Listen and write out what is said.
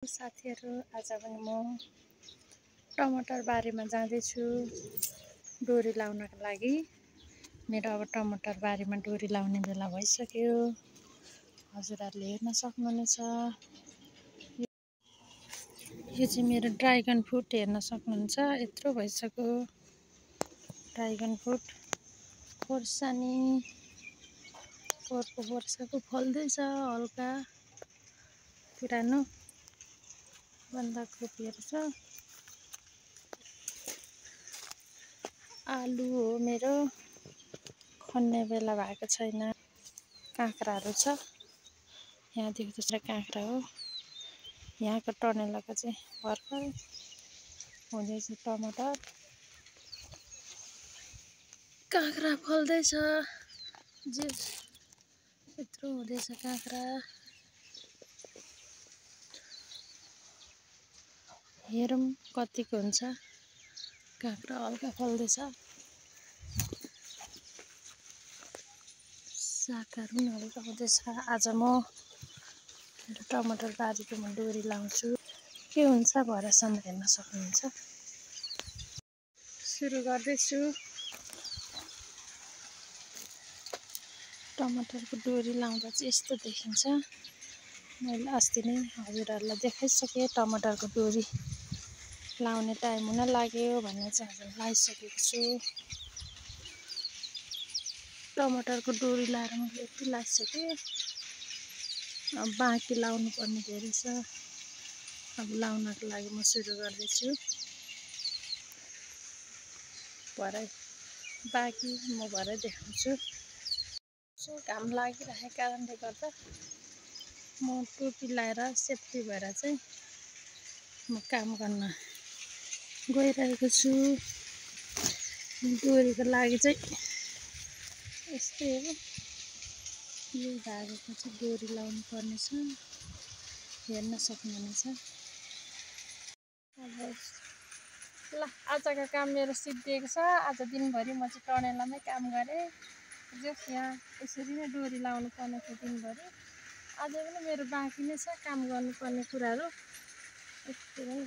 साथीहरु, आज पनि म टमाटर बारीमा जाँदैछु डोरी लाउनको लागि। मेरो अब टमाटर बारीमा डोरी लाउने बेला भइसक्यो। हजुरहरुले हेर्न सक्नुहुनेछ। यो चाहिँ मेरो ड्रागन फ्रुट हेर्न सक्नुहुन्छ। यत्रो भइसक्यो ड्रागन फ्रुट खोर्सानी पोहोरको वर्षको फल्दैछ हल्का पुरानो बन्दाकोपीहरु छ। आलु हो मेरो खन्ने बेला भएको छैन। काँक्राहरु छ। यहाँ देख्दैछ काँक्रा हो। यहाँको टनेलको चाहिँ भर्खर हुँदैछ टमाटर। काँक्रा फल्दैछ। जे यत्रो हुँदैछ काँक्रा। हेरौँ कतिको हुन्छ। काँक्रा हल्का फल्दैछ। सागहरु पनि हल्का हुँदैछ। आज म टमाटर बारीको डोरी लाउँछु। के हुन्छ भरेसम्म हेर्न सक्नुहुन्छ। सुरु गर्दैछु। टमाटरको डोरी लाउँदा चाहिँ यस्तो देखिन्छ। मैले अस्ति नै हजुरहरुलाई देखाइसके टमाटरको डोरी लाउने टाइम हुन लाग्यो भन्ने चाहिँ आज लाइसकेको छु। टमाटरको डोरी लाएर मैले यति लाइसके। अब बाँकी लाउनु पर्ने धेरै छ। अब लाउनको लागि म सुरु गर्दैछु। भरे बाँकी म भरे देखाउँछु। घाम लागिरहेको कारणले गर्दा म टोपी लाएर सेफ्टी भएर चाहिँ म काम गर्न गइरहेको छु। डोरीको लागि चाहिँ यस्तै हो। यो धागोको चाहिँ डोरी लाउनु पर्ने छ। हेर्न सक्नुहुनेछ। ल आजको काम मेरो सिद्धिएको छ। आज दिनभरि म चाहिँ टनेलमै काम गरेँ। जस यहाँ यसरी नै डोरी लाउनु पर्ने थियो दिनभरि। आज पनि मेरो बाँकी नै छ काम गर्नुपर्ने कुराहरू। यति नै